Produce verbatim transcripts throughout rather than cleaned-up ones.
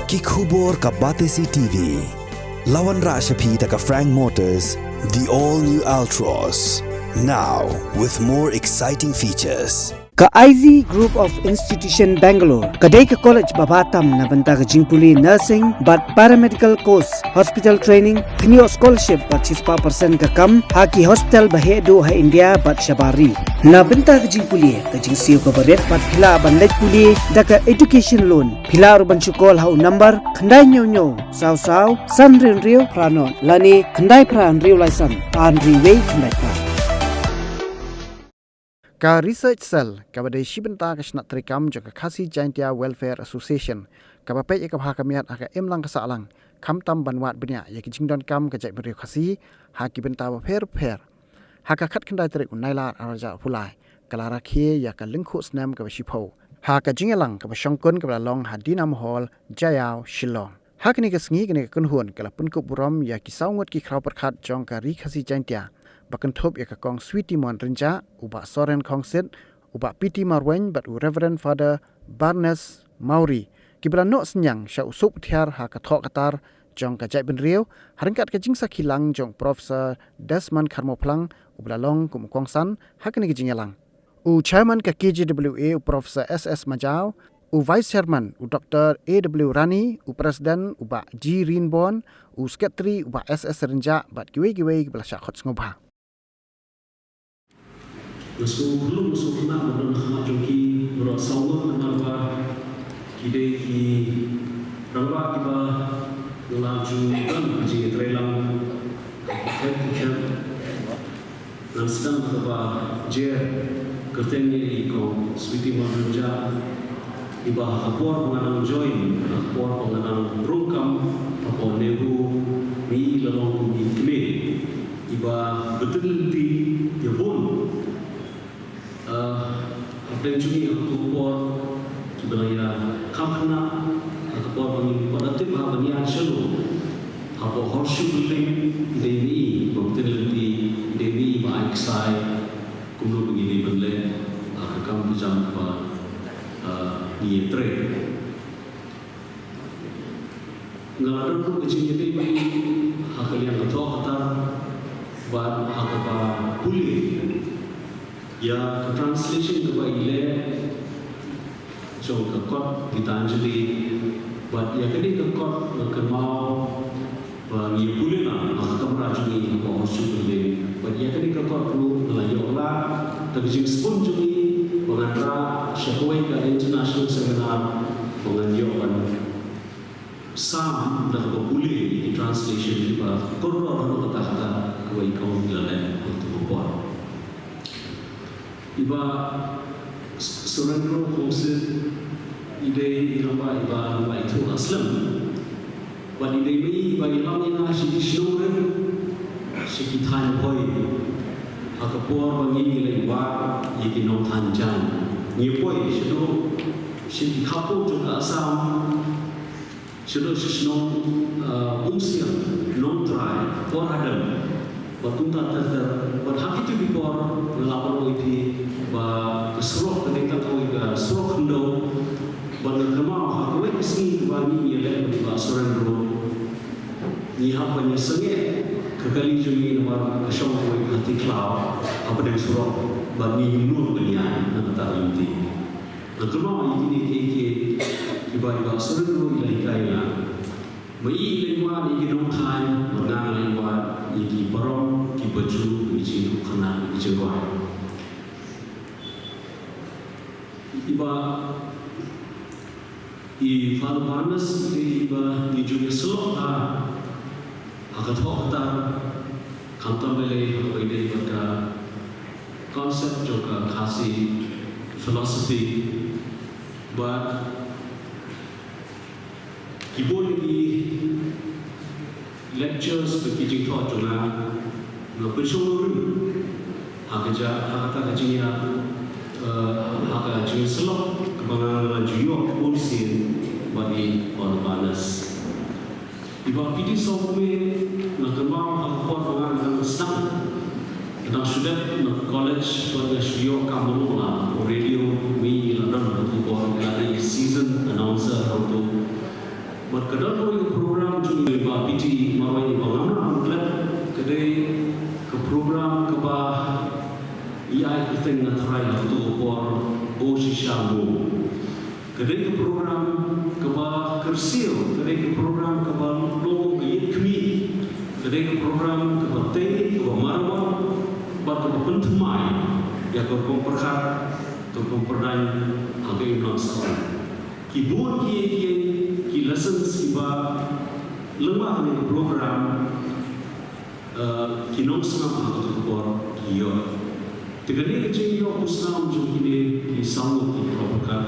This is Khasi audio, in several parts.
Ki khubor ka Batesi T V. La wanrah sha phi da ka Frank Motors, the all new Altroz. Now with more exciting features. Ka I V Group of Institution Bangalore ka dei ka college ba bha tam na bynta ka jingpule nursing bad paramedical course, hospital training, pynïoh scholarship bad shispah percent ka kam ha ki hospital ba heh duh ha India bad shabar ri. Na bynta ka jingpule, ka jingsiew kaba rit bad phi lah ban leit pule da ka education loan. Phi lah ruh ban shu call ha u number khyndai hynñiew hynñiew saw saw san hynriew hynriew phra nod lane khyndai phra hynriew lai san ar hynriew wei khyndai phra. Ka Research Cell kaba dei shi bynta ka shnat treikam jong ka Khasi Jaintia Welfare Association kaba peit ïa ka bha ka miat ha ka imlang ka sahlang, khamtam ban wad bniah ïa ki jingdonkam ka jaitbynriew Khasi ha ki bynta bapher bapher. Ha ka khatkhyndai tarik u Nailar arhajar arphew lai, ka la rakhe ïa ka lyngkhuh snem kaba shiphew ha ka jingïalang kaba shongkun kaba la long ha Dinam Hall, Jaïaw, Shillong. Ha kane ka sngi kane ka kynhun ka la pynkup burom ïa ki saw ngut ki khraw pyrkhat jong ka Ri Khasi Jaintia, ba kynthup ïa ka Kong Sweety Mon Rynjah, u Bah Soren Khongsit, u Bah P T Marwein bad u Reverend Father Barnes Mawrie, kiba la noh synñiang sha u suk thiar ha ka thoh ka tar jong ka jaitbynriew, ha ryngkat ka jingsakhi lang jong Professor Desmond Kharmawphlang, uba la long kum u kongsan ha kane ka jingïalang. U Chairman ka K J W A, u Professor S S Majaw, u Vice Chairman, u Doctor A W Rani, u President, u Bah G Rinborn, u Secretary, u Bah S S Rynjah, bad kiwei kiwei kiba la shah khot sngewbha. Nga sngewkhublei, nga sngewkhublei, nga sngewkhublei jong ki baroh saw ngut namar ba ki dei ki rangbah kiba nga la ju don ka jingïatreilang kaba khraw. Ngan sdang kaba jer kyrteng ïa i Kong Sweety Mon Rynjah, iba ha ka por ba nga nang join, ha ka por ba nga nang rung kam hapoh NEHU, ngi la long kum i kmie iba btin lynti ïa bun. Ah, hapdeng jong ngi ha ka por kiba la ïa kham khynnah, ha ka por ba ngim pat da tip ha ban ïaid shano, hapoh Horseshoe Building, i dei i ba btin lynti, i dei i ba ai ksai kumno ba ngi dei ban leh ha ka kam ka jam ba, ah, ngi ïatrei. Nga la don ruh ka jingïadei bad i ha ka liang ka thoh ka tar bad ha kaba pule ïa ka translation kaba i leh jong ka kot Gitanjali, bad ïa kane ka kot nga kynmaw ba ngi pule lang ha ka kamra jong ngi hapoh Horseshoe Building. Bad ïa kane ka kot ruh nga la ïoh lad da ka jingsbun jong ngi ba ngan rah sha kawei ka international seminar ba ngan ïoh ban sam da kaba pule ïa ki translation kiba kordor haduh katta katta kaba i Kong i la leh ha kato ka por. I Bah Surendra Khongsit i dei i rangbah iba, iba ithuh ha slem. Bad i dei i ba i lam ïa nga sha ki shnong rit, sha ki thaiñ poi. Ha ka por ba ngi ngi la wad ïa ki nongthaiñ jaiñ, ngi poi shaduh sha ki khappud jong ka Assam, shaduh sha shnong, uh, Umsiang, Nongtrai, Porhadem, bad kumta ter ter, bad ha kito ki por nga la ong ïa phi ba ka surok ka dei tang kawei ka surok khyndew, bad nga kynmaw ha kawei ka sngi kaba ngi ïaleh bad i Bah Surendra, ngi hap ban ïasangeh ka kali jong ngi namar ka shong kawei ka hati khlaw hapdeng surok, bad ngi ïa mut ban ïaid na kata ka lynti. Nga kynmaw ïa kine kiei kiei kiba i Bah Surendra i la hikai ïa nga. Ba i i la wad ïa ki nongthaiñ, bad nga nga la wad ïa ki parom, ki pajuh, ïa ki jingïathuhkhana, ïa ki jingrwai. I Bah, i Father Barnes i dei iba ngi ju ïasyllok ha, ha ka thoh ka tar, khamtam lei lei ha kaba ïadei bad ka concept jong ka Khasi philosophy. Bad ki bun ki lectures bad ki jingthoh jong nga, nga pynshong nongrim ha ka ja, ha kata ka jingïa, eh, ha ka jingïasyllok kaba nga la ju ïoh bun sien bad i Father Barnes. I Bah P T Sawkmie, nga kynmaw ha ka por ba nga dang sdang, nga dang shu dep na college, bad nga shu ïoh kam ba long la radio, me i la don ha ka por, i la dei season announcer ha uto. Bad Ka don ka program jong i Bah P T Marwei ba ngam lah ban klet, ka dei ka program kaba i ai kyrteng, nga tharai ha kato ka por, O Shisha Mo. Ka dei ka program kaba kyrsiew, ka dei ka program kaba long ka ïit khmih, ka dei ka program kaba tei, kaba marwei, bad kaba pynthymmai ïa ka rukom pyrkhat, ka rukom pyrdain ha ka imlang sahlang. Ki bun ki, ki, ki lessons kiba lyngba kane ka program, eh, ki nongsngap ha kato ka por ki ïoh. Te kane ka jingïoh u sngap jong kine ki saw ngut ki khlaw pyrkhat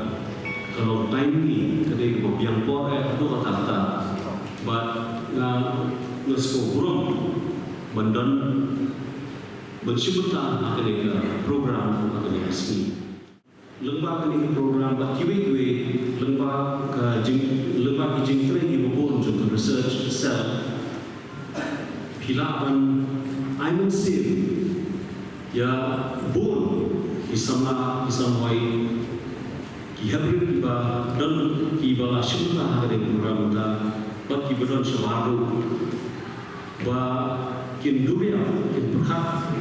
ka long timely, ka dei kaba biang por eh haduh katta katta. Bad nga, nga sngewburom ban don, ban shim bynta ha kane ka program ha kane ka sngi. Lyngba kane ka program bad kiwei kiwei, lyngba ka jing, lyngba ki jingtrei kiba bun jong ka research cell, phi lah ban ai mynsiem ïa bun ki samla ki samhoi, ki heprit kiba don, kiba la shim bynta ha kane ka program mynta, bad kiba don shabar ruh, ba kin duriaw, kin pyrkhat,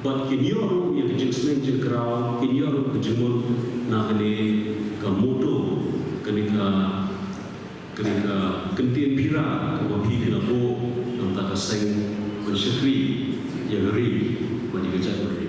bad kin ïoh ruh ïa ka jingsneng jingkraw, kin ïoh ruh ka jingmut na kane ka motto, kane ka, kane ka kyntien pura kaba phi la buh na ka bynta ka seng ban shakri ïa ka ri bad ïa ka jaitbynriew.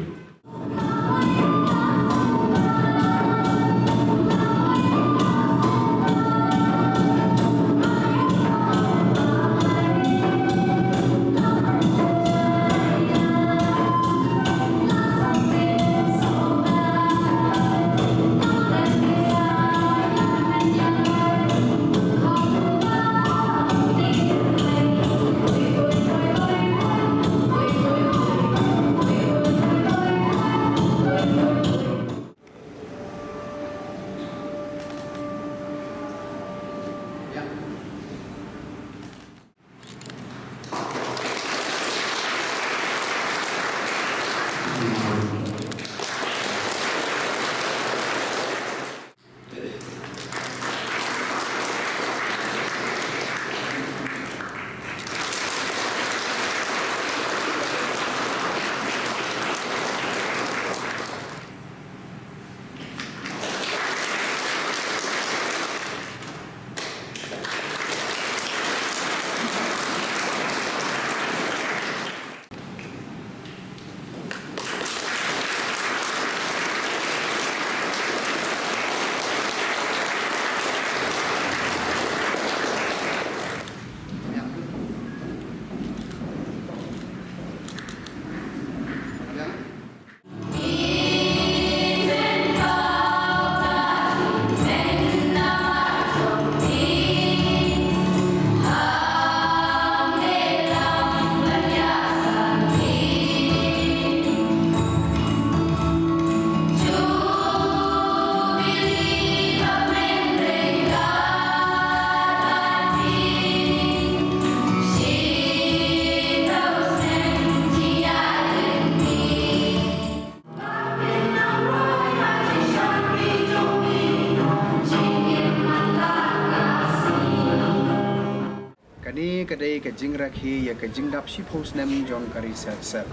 Kane ka dei ka jingrakhe ïa ka jingdap shiphew snem jong ka Research Cell.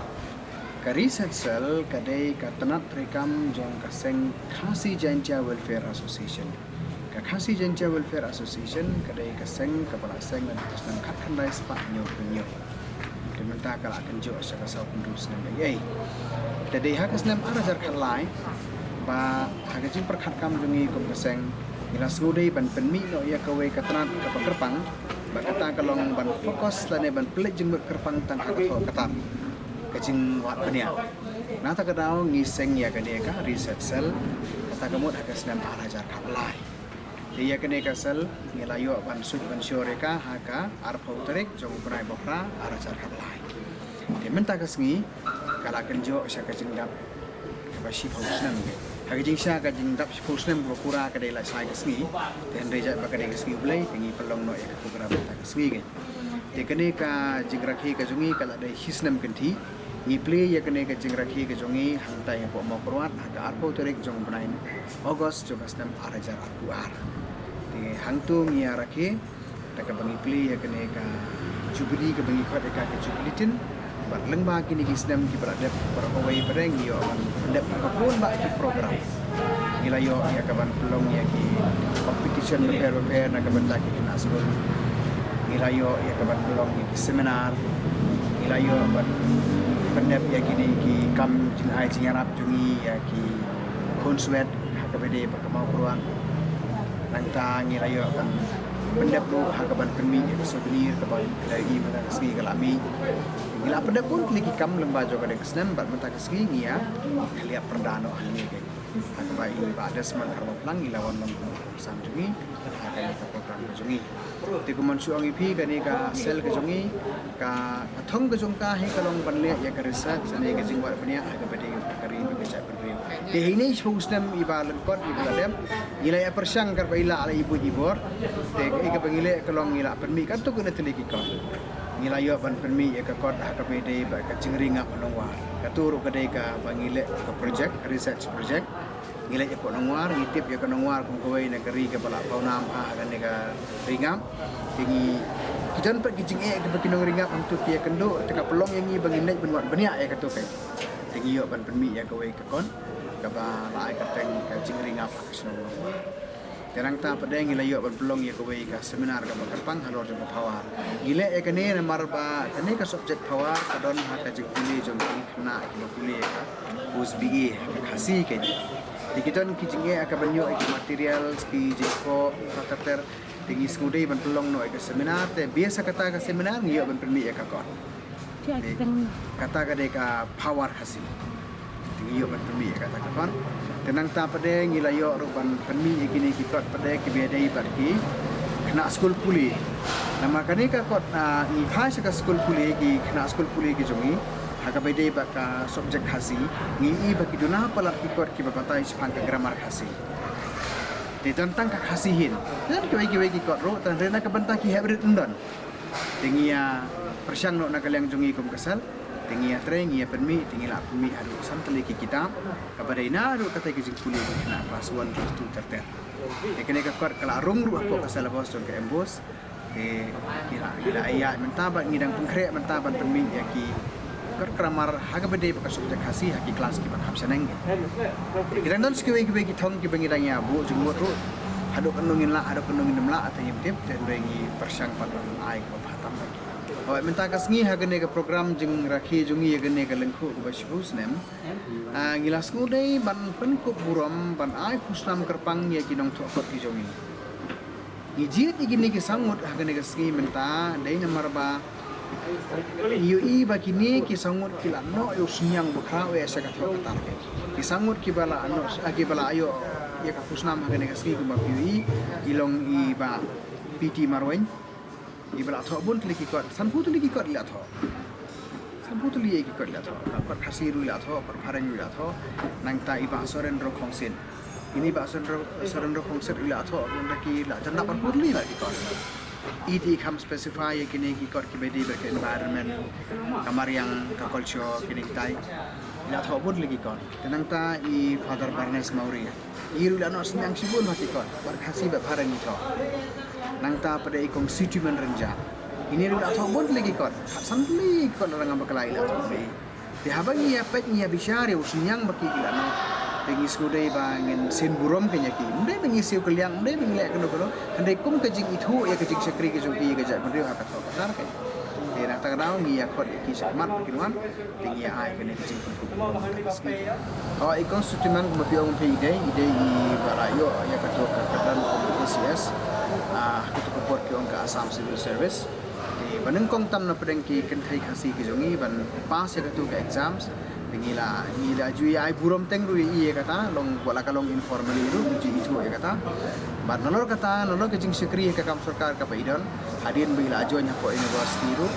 Ka Research Cell ka dei ka tnat treikam jong ka seng Khasi Jaintia Welfare Association. Ka Khasi Jaintia Welfare Association ka dei ka seng kaba la seng naduh ka snem khatkhyndai spah hynñiewphew hynñiew. Te mynta ka la kynjoh sha ka sawphew hynriew snem ei ei. Te dei ha ka snem ar hajar khatlai ba ha ka jingpyrkhat kam jong ngi kum ka seng, ngi la sngewdei ban pynmih noh ïa kawei ka tnat kaba kyrpang, ba kata ka long ban focus lane ban pynleit jingmut kyrpang tang ha ka thoh ka tar, ka jingwad bniah. Na kata ka daw ngi seng ïa kane ka Research Cell, kata ka mut ha ka snem ar hajar khatlai. Te ïa kane ka cell ngi la ïoh ban suk ban sure ïa ka ha ka arphew tarik jong u bnai Bohra ar hajar khatlai. Te mynta ka sngi ka la kynjoh sha ka jingdap kaba shiphew snem. Ha ka jingshisha ka jingdap shiphew snem kaba pura ka dei lashai ka sngi. Te hynrei jait ba ka dei ka sngi U Blei te ngi pynlong noh ïa ka program mynta ka sngi. Te kane ka jingrakhe ka jong ngi ka la dei shi snem kynthih. Ngi plie ïa kane ka jingrakhe ka jong ngi hangtai hapoh Mawkyrwat ha ka arphew tarik jong u bnai August jong ka snem ar hajar arphew ar. Te Hangto ngi ïa rakhe da kaba ngi plie ïa kane ka Jubilee kaba ngi khot ïa ka ka Jubilee tin. Bad lyngba kine ki snem kiba la dep baroh kawei pat ngi ïoh ban pyndep ha ka bun bah ki program. Ngi la ïoh ïa ka ban pynlong ïa ki competition bapher bapher na ka bynta ki khynnah skul. Ngi la ïoh ïa ka ban pynlong ïa ki seminar. Ngi la ïoh ban pyndep ïa kine ki kam jingai jingïarap jong ngi ïa ki khunswet ha kaba dei bad ka mawkyrwat. Nangta ngi la ïoh ban pyndep ruh ha ka ban pynmih ïa ka souvenir kaba ngi la ïohi mynta ka sngi ka la mih. Ngi la pyndep bun tylli ki kam lyngba jong kane ka snem bad mynta ka sngi ngi ïa khlieh pyrda noh hangne. Ha kaba i Bah Desmond Kharlongphlang i la wan long kum u kongsan jong ngi ha kane ka program ka jong ngi. Te kumno shu ong ïa phi, kane ka cell ka jong ngi ka, ka thong ka jong ka hi ka long ban leh ïa ka research ne ka jingwad bniah ha kaba dei ka ri bad ka jaitbynriew. Te hi ne shiphew snem iba lyngkot iba la dep, ngi la ïa pyrshang katba i la la i buit i bor. Te kaei kaba ngi leh ka long ngi la pynmih katto katne tylli ki kot. Ngi la ïoh ban pynmih ïa ka kot ha kaba dei bad ka jingri ngap ha Nongwar. Kato ruh ka dei kaba ngi leh ka project, research project. Ngi leh ïa ka Nongwar, ngi tip ïa ka Nongwar kum kawei na ka ri kaba la pawnam ha kane ka ri ngap. Te ngi, ki don pat ki jingeh kiba ki nongri ngap hangto ki ïakynduh, te ka pynlong ïa ngi ba ngin leit ban wad bniah ïa kato ka. Te ngi ïoh ban pynmih ïa kawei ka kot kaba la ai kyrteng ka jingri ngap ha ka shnong Nongwar. Te nangta pat de ngi la ïoh ban pynlong ïa kawei ka seminar kaba kyrpang halor jong ka power. Ngi leh ïa kane namar ba kane ka subject power ka don ha ka jingpule jong ki khynnah kiba pule ïa ka post B A ha ka Khasi kane. Te ki don ki jingeh ha kaban ïoh ïa ki materials, ki jingkoh, ka ter ter. Te ngi sngewdei ban pynlong noh ïa ka seminar, te biang sa kata ka seminar ngi ïoh ban pynmih ïa ka kot. Kata ka dei ka power Khasi. Te ngi ïoh ban pynmih ïa kata ka kot. Te nangta pat de ngi la ïoh ruh ban pynmih ïa kine ki kot pat de kiba ïadei bad ki khynnah skul pule. Namar kane ka kot, ah, ngi phai sha ka skul pule, ki khynnah skul pule ki jong ngi ha kaba ïadei bad ka subject Khasi, ngi i ba ki duna palat ki kot kiba batai shaphang ka grammar Khasi. Te don tang ka Khasi hin. Don kiwei kiwei ki kot ruh, tang hynrei na ka bynta ki hep rit ym don. Te ngi ïa pyrshang noh na ka liang jong ngi kum ka cell. Te ngi ïa trei, ngi ïa pynmih, te ngi la pynmih haduh san tylli ki kitab kaba dei na haduh katei ka jingpule ki khynnah class one, class two ter ter. Te kane ka kot ka la rung ruh hapoh ka syllabus jong ka MBOSE. Te ngi la, ngi la ïa mynta ba ngi dang pynkhreh mynta ban pynmih ïa ki kot grammar ha kaba dei bad ka subject Khasi ha ki class kiba kham shaneng. Te ki dang don sa kiwei kiwei ki thong kiba ngi dang ïa buh jingmut ruh. Haduh katno ngin lah, haduh katno ngin ym lah, te ngim tip, te hynrei ngi pyrshang pat ban ai kaba bha tam. Hooid, mynta ka sngi ha kane ka program jingrakhe jong ngi ïa kane ka lyngkhuh kaba shiphew snem, ah, ngi la sngewdei ban pynkup burom ban ai khusnam kyrpang ïa ki nongthoh kot ki jong ngi. Ngi jied ïa kine ki saw ngut ha kane ka sngi mynta dei namar ba ngi ïohi ba kine ki saw ngut ki la noh ïa u synñiang bakhraw ïa sha ka thoh ka tar. Ki saw ngut kiba la noh, ah, kiba la ïoh ïa ka khusnam ha kane ka sngi kumba phi ïohi, i long i Bah P T Marwein. Iba la thoh bun tylli ki kot, sanphew tylli ki kot i la thoh. Sanphew tylli ki kot i la thoh. Kot Khasi ruh i la thoh, kot Phareng ruh i la thoh. Nangta i Bah Surendra Khongsit. Ine i Bah Surendra, Surendra Khongsit i la thoh, nangta ki la jan dap arphew tylli la ki kot. I te i kham specify ïa kine ki kot kiba dei bad ka environment, ka mariang, ka culture, kine kitai. I la thoh bun tylli ki kot. Te nangta i Father Barnes Mawrie. I ruh i la noh synñiang shibun ha ki kot, bad Khasi bad Phareng i thoh. Nangta pat de i Kong Sutiman Rynjah. Ine ruh i la thoh bun tylli ki kot, khatsan tylli ki kot la nga bakla i la thoh bad i. Te haba ngi ïa peit ngi ïa bishar ïa u synñiang ba ki ki la noh, te ngi sngewdei ba ngin sien burom kane ïa ki. Ym dei ba ngi siew kylliang, ym dei ba ngi leh kano kano. Hynrei kum ka jingithuh ïa ka jingshakri ka jong ki ïa ka jaitbynriew ha ka thoh ka tar ka. Te na kata ka daw ngi ïa khot ïa ki shakhmat ba kin wan. Te ngi ïa ai kane ka jingpynkup burom mynta ka sngi. Oh, i Kong Sutiman kumba phi ong phi i dei, i dei iba la ïoh ïa kato ka kyrdan kum u ACS. Ah, kato ka por ki ong ka Assam Civil Service. Te ba nyngkong tam na pdeng ki kynthei Khasi ki jong ngi ban pass ïa kato ka exams. Te ngi la, ngi la ju ïa ai burom teng ruh ïa i ïa kata, long wat la ka long informally ruh, ngi ju ithuh ïa kata. Bad nalor kata, nalor ka jingshakri ïa ka kam sorkar kaba i don, hadien ba i la join hapoh university ruh,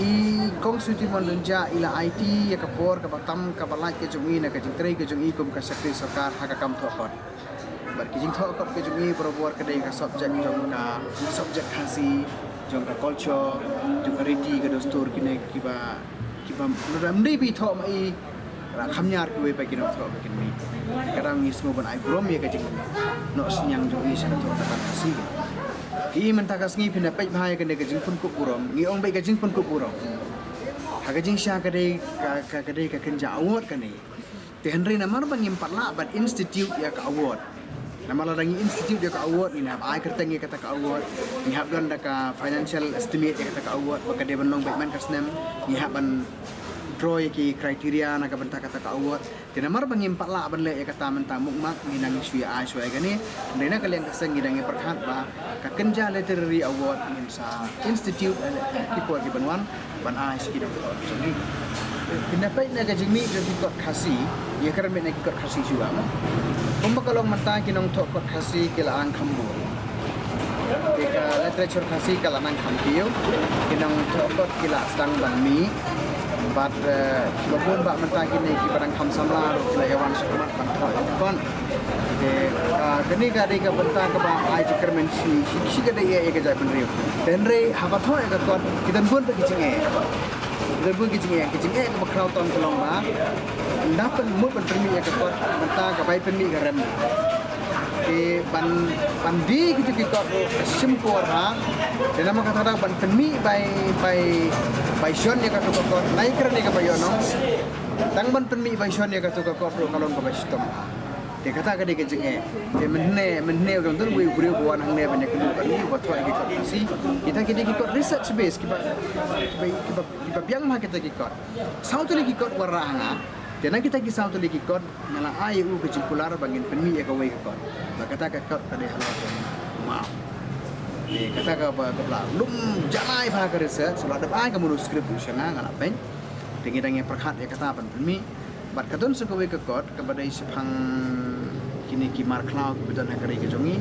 i Kong Sutiman Rynjah i la aiti ïa ka por kaba tam kaba lait ka jong i na ka jingtrei ka jong i kum ka shakri sorkar ha ka kam thoh kot. Bad ki jingthoh kot ka jong i barabor ka dei ka subject jong ka, subject Khasi, jong ka culture, jong ka riti ka dustur kine kiba, kiba lada ym dei ba i thoh ma i, Ra kham niar kiwei pat ki nongthoh ba kin mih. Ka dang ngi sngew ban ai burom ïa ka jingnoh synñiang jong ngi sha ka thoh ka tang Khasi. Ki mynta ka sngi phin da peit bha ïa kane ka jingpynkup burom, ngi ong beit ka jingpynkup burom. Ha ka jingshisha ka dei ka, ka, ka dei ka kynja award kane. Te hynrei namar ba ngim pat lah ban institute ïa ka award. Namar lada ngi institute ïa ka award, ngin hap ai kyrteng ïa kata ka award, ngi hap don da ka financial estimate ïa kata ka award, ba ka dei ban long beit man ka snem, ngi hap ban draw ïa ki criteria na ka bynta kata ka award. Te namar ba ngim pat lah ban leh ïa kata mynta mukmak, ngi nang shu ïa ai shuwa ïa kane. Hynrei na ka liang ka seng ngi dang ïa pyrkhat ba ka Kynja Literary Award ngin sa institute, eh, ki por ki ban wan ban ai sha ki nongthoh. Phin da peit na ka jingmih jong ki kot Khasi, ïa kren beit na ki kot Khasi shuwa mo. Kumba ka long mynta ki nongthoh kot Khasi ki la nang kham bun. Te ka literature Khasi ka la nang kham kiew. Ki nongthoh kot ki la sdang ban mih. Bad, eh, kiba bun bah mynta kine kiba dang kham samla ruh ki la ïa wan shakhmat ban thoh ïa ka kot. Te, ah, kane ka dei ka bynta kaba ai jingkyrmen shi, shi, shikatdei ïa ka jaitbynriew. Te hynrei haba thoh ïa ka kot, ki don bun pat ki jingeh. Ki don bun ki jingeh, ki jingeh kaba khraw tam ka long ba ynda pynmut ban pynmih ïa ka kot, mynta ka bai pynmih ka rem. Te ban, ban die kito ki kot ruh ka shim por ha. Te namar kata ka daw ban pynmih bai, bai, bai shon ïa kato ka kot, nai kren ïa kaba ïoh nong. Tang ban pynmih bai shon ïa kato ka kot ruh ka long kaba shitom ha. Te kata ka dei ka jingeh. Te mynne, mynne u dang don uwei u briew ba wan hangne ban ïakynduh bad ngi uba thoh ïa ki kot Khasi. Kita ki dei ki kot research base kiba, kiba, kiba, kiba biang bha kita ki kot. Saw tylli ki kot wanrah ha nga. Te na kita ki saw tylli ki kot nga la ai ïa u ka jingkular ba ngin pynmih ïa kawei ka kot. Ba kata ka kot ka dei halor jong u maw. Te kata kaba, kaba la lum janai bha ka research, la dep ai ka manuscript u sha nga, nga la pyn. Te ngi dang ïa pyrkhat ïa kata ban pynmih. Bad ka don sa kawei ka kot kaba dei shaphang kine ki mar khlaw kiba don ha ka ri ka jong ngi,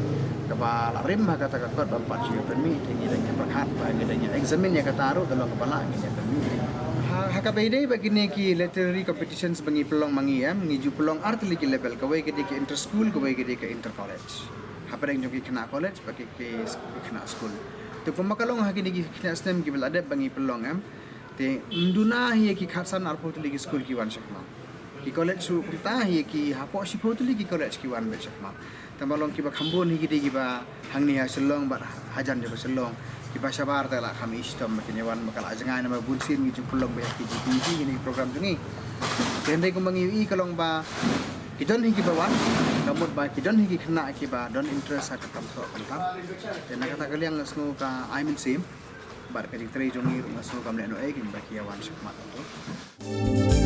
kaba la rim ha kata ka kot ban pat shu ïa pynmih. Te ngi dang ïa pyrkhat ba ngi dang ïa examine ïa kata ruh, da long kaba lah ngin ïa pynmih. Ha, ha kaba ïadei bad kine ki literary competitions ba ngi pynlong ma ngi, em, ngi ju pynlong ar tylli ki level, kawei ka dei ka inter school, kawei ka dei ka inter college. Hapdeng jong ki khynnah college bad ki, ki, ki khynnah school. Te kumba ka long ha kine ki khynnah snem kiba la dep ba ngi pynlong, em. Te ym duna hi ïa ki khatsan arphew tylli ki skul ki wan shakhmat. Ki college ruh kumta hi ïa ki hapoh shiphew tylli ki college ki wan beit shakhmat. Tangba long kiba kham bun hi ki dei kiba hangne ha Shillong bad hajan jong ka Shillong. Kiba shabar te la kham ïohi shitom ba kin ïa wan ba ka la jngai namar bun sien ngi ju pynlong beit ha ki G P G kine ki program jong ngi. Te hynrei kumba ngi ïohi ka long ba ki don hi kiba wan, ka mut ba ki don hi ki khynnah kiba don interest ha ka kam thoh kam tam. Te na kata ka liang nga sngew ka ai mynsiem. Bad ka jingtrei jong ngi ruh nga sngew kam lehnohei, kin ba ki ïa wan shakhmat ruh.